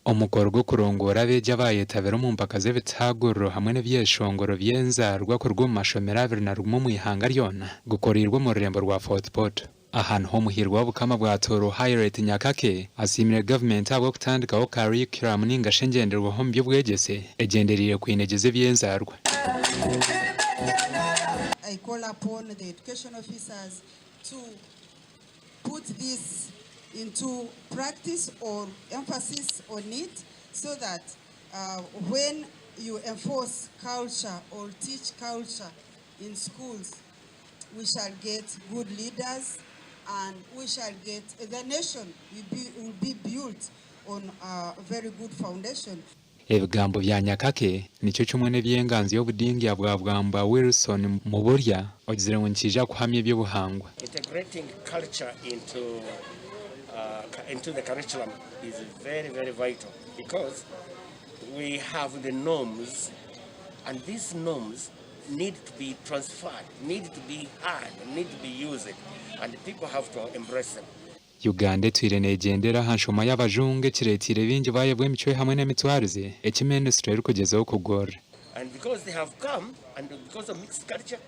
Omukoro gw'okurongoora abeegi abaayetabire omu mpaka z'ebitaaguriro hamwe n'ebyeshongoro by'enzaarwa kuruga omu mashomero 21 omu ihanga ryona gukoreirwe omu rurembo rwa Fort Portal. Aha niho omuhiirwa w'Obukama bwa Tooro Harriet Nyakake asiimire gavumenti ahabw'okutandikaho curriculum ninga shi engyenderwaho omu by'obwegyese egyendereire kwinegyeza eby'enzaarwa. I call upon the education officers to put this into practice or emphasis on it so that when you enforce culture or teach culture in schools, we shall get good leaders and we shall get the nation will be, will be built on a very good foundation. Ebigambo bya Nyakake nikyo kimwe n'eby'enganzi y'obudingya bwa Bwambwa Wilson Muburya ogizire ngu nikiija kuhamya eby'obuhangwa. Integrating culture into the curriculum is very, very vital because we have the norms and these norms need to be transferred, need to be heard, need to be used and people have to embrace them. Uganda etwire neegyendera aha nshoma y'abajungu ekireeteire baingi baayebwa emicwe hamwe n'emitwarize eki minisitule erikugyezaho kugorora. And because they have come and because of mixed culture,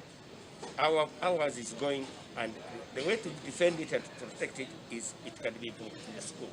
ours is going and the way to defend it and to protect it is it can be put in the school.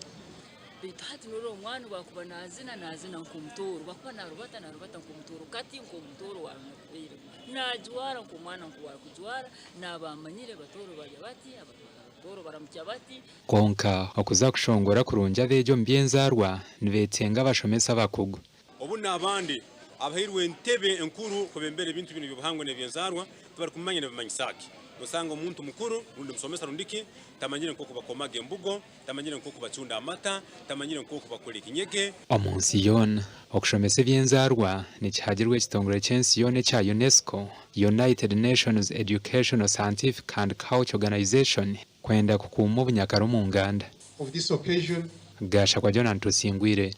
Baitu hati norora omwana obu akuba naazina, naazina nk'omutooro, obu akuba naarubata, naarubata nk'omutooro, kati nk'omutooro owaakubaire, naajwara nk'omwana nku arikujwara, naaba amanyire abatooro barya bati, abatooro baramukya bati. Kwonka okuza kushongora kurungi abeegi omu by'enzaarwa nibeetenga abashomesa abakugu. Obu n'abandi abahairwe entebe enkuru kwebembera ebintu binu eby'obuhangwa n'eby'enzaarwa tibarikumanya nibimanyisa ki. Nosanga omuntu mukuru rundi musomesa rundi ki tamanyire nk'oku bakomaga embugo, tamanyire nk'oku bacunda amata, tamanyire nk'oku bakora ekinyege. Omu nsi yoona, okushomesa eby'enzaarwa nikihagirwa ekitongore ky'ensi yoona ekya UNESCO, United Nations Educational, Scientific and Cultural Organization, kwenda kukuuma obunyakare omu nganda. Of this occasion. Gashakwa Jonah Tusingwire.